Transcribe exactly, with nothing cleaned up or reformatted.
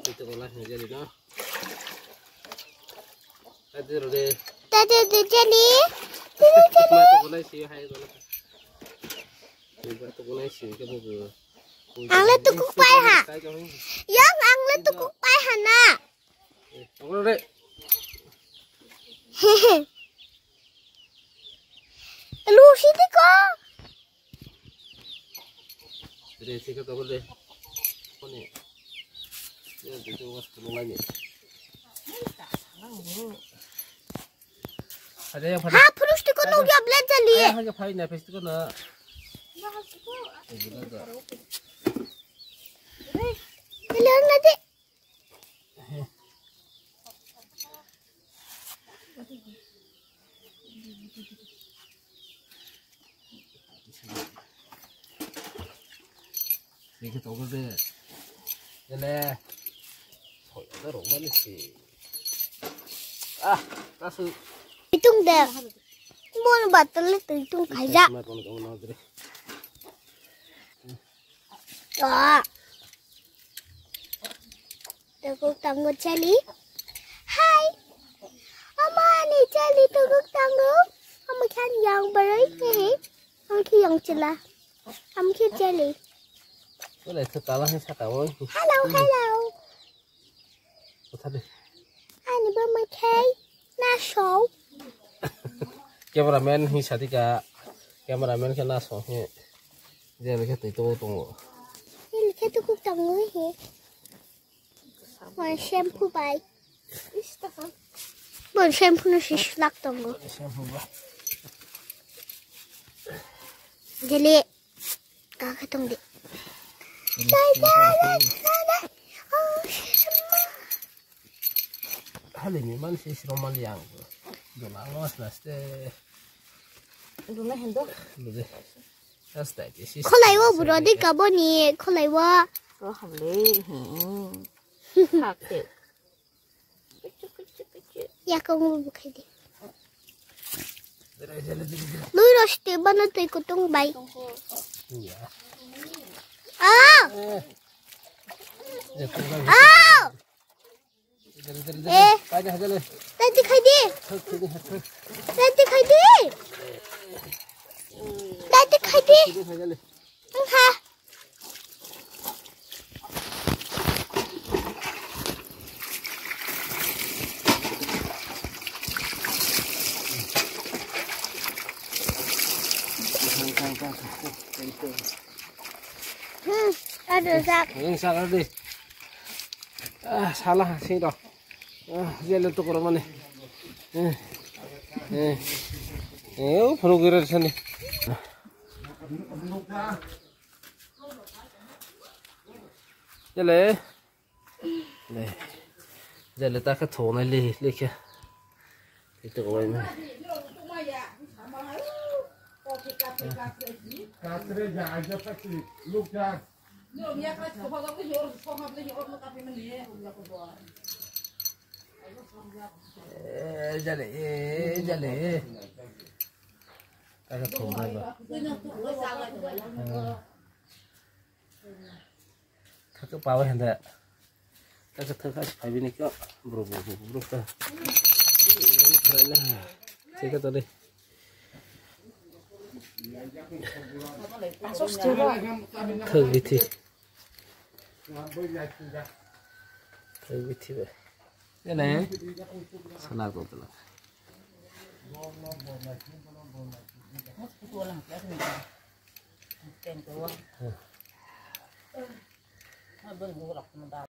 Ito ko last ni jali no. Adi rode. Tadi di jali. Tadi jali. Ma to ko nai si hai ko. Ito ko nai si ko ko. Ang le tukuk pai ha. Yang ang le tukuk pai ha na. Ito rode. Lucy di ko. Dre, sika to de. Kone. Ya, itu was tulung aja. Ada yang pada. Ha, purus di kono ya belajar li. Ada yang pada fine, pasti kono. Ini nanti. Dikhe tongkol de. Ele. Thoi ada rok mani si. Ah, kasu. Itung de. Mon batal le itung khaija. Kasu ma kono kono na dre. Ah. Tukuk tango chali. Hai. Ama ni chali tukuk tango. Ama khan yang barai he. Ama ki yang chila. Ama ki chali. Wala sa tala he sa tawon. Hello, hello. Kotha de. Ani ba makhai na show. Cameraman hi sadika. Cameraman khe na show he. Je lekhe tei to tongo. Ni lekhe tukuk tango he. Mon shampoo bai. Bon shampoo no si sulak tongo. Shampoo ba. Jeli. Kaka tong de. Hali ni man si siro mal yang. Dona ngos naste. Dona hendo. Dode. Asta ke si. Kholai wo bro de kabo ni kholai wo. Ko hamle. Hmm. Hak te. Yakung bu khai di. Lui roste bana tei kutung bai. Iya. Ah! Eh. Ya, kutung. Ah! Jale, jale, jale. Eh. Khai di, khai di. Tadi khai di. Khai di, khai di. Tadi khai di. Khai di, khai di. Engha. Hmm, ada sak. Yang salah deh. Ah, salah sih dah. Ah, jale to koro mane. Eh. Eh. Eh, o phuru gira sani. Jale. Le. Jale ta khe thonai le, le khe. Ito ko wai ma. Eh, jale, eh, jale. Kaka thum bai ba. Kaka pawa handa. Kaka thaka phai bini ko. Bro, bro, bro, bro ka. Thik to de. Thak bithi. Thak bithi ba. Ene. Sana ko tala.